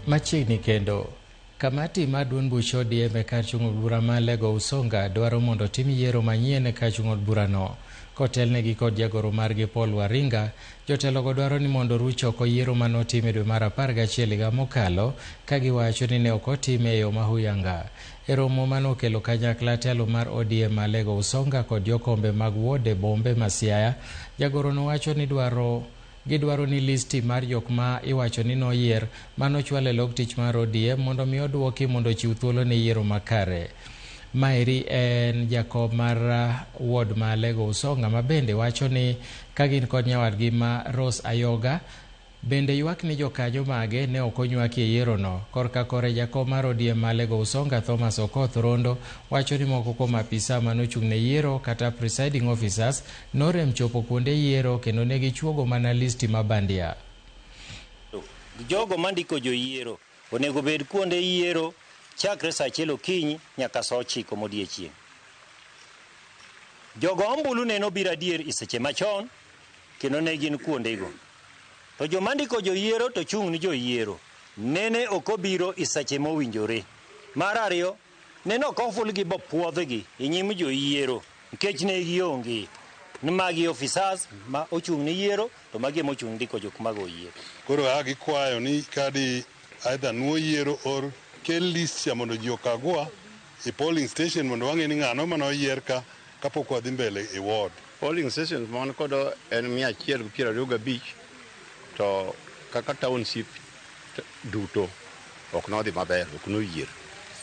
Machiegni kendo, kamati mar duond buch ODM e kar chung' od bura ma Alego Usonga dwaro mondo otim yiero manyien e kar chung' od burano. Kotelnegi kod jagoro margi Paul Waringa, jotelogo dwaro ni mondo oruch oko yiero manotim e dwe mar 11 higa mokalo ka giwacho ni ne ok otime e yo mahuyanga. E romo manokelo kanyakla telo mar ODM ma Alego Usonga kod jokombe mag wode bombe ma Siaya, jagoro nowacho ni gidwaro ni listi mar jok ma iwacho ni noyier manochwal e log tich mar ODM mondo mi oduoki mondo ochiw thuolo ne yiero makare. Maeri en jakom mar ward ma Alego Usonga ma bende wacho ni ka gin kod nyawadgi ma Rose Ayoga bende ywak ni jokanyo mage ne ok onywaki e yierono. Korka kore jakom mar ODM ma Alego Usonga Thomas Okoth Rondo wacho ni moko kuom apisa manochung' ne yiero kata presiding officers norem chopo kuonde yiero kendo ne gichuogo mana listi ma bandia. Jogo mandiko joyiero onego bed kuonde yiero chakre saa 1 okinyi nyaka saa 9 modiechieng'. Jogo ombulu ne nobiro adier e seche machon kendo ne gin kuondego. To joma ndiko joyiero to chung' ni joyiero nene ok obiro e seche mowinjore. Mar ariyo, nene ok ofulgi bopuodhgi e nyim joyiero nikech ne gionge. Ni magi officers ma ochung' ni yiero to magi ema ochung' ndiko jok mago yiero. Koro a gikwayo ni kadi either nuo yiero or kel list cha mondo ji okagwa e polling station mondo wang'e ni ng'ano mane oyier ka kapok wadhi mbele e ward. Polling stations man kodo en 125 to kaka township duto ok nodhi maber, ok noyier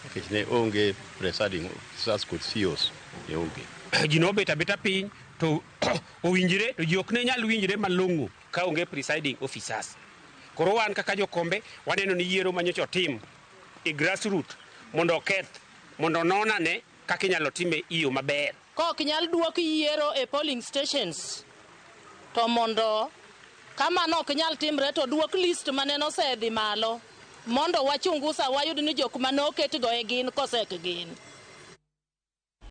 nikech ne onge presiding officers kod COs ne onge. Ji nobet abeta piny to owinjre to ji ok ne nyal winjre malong'o ka onge presiding officers. Koro wan kaka jokombe waneno ni yiero manyocha otim e grassroot mondo oketh mondo onon ane kaka inyalo time e yo maber. Ka ok nyal duok yiero e polling stations to mondo kamano ok nyal timre to duok list mane osedhi malo mondo wachungusa wayud ni jok mane oketgo e gin kose ok gin.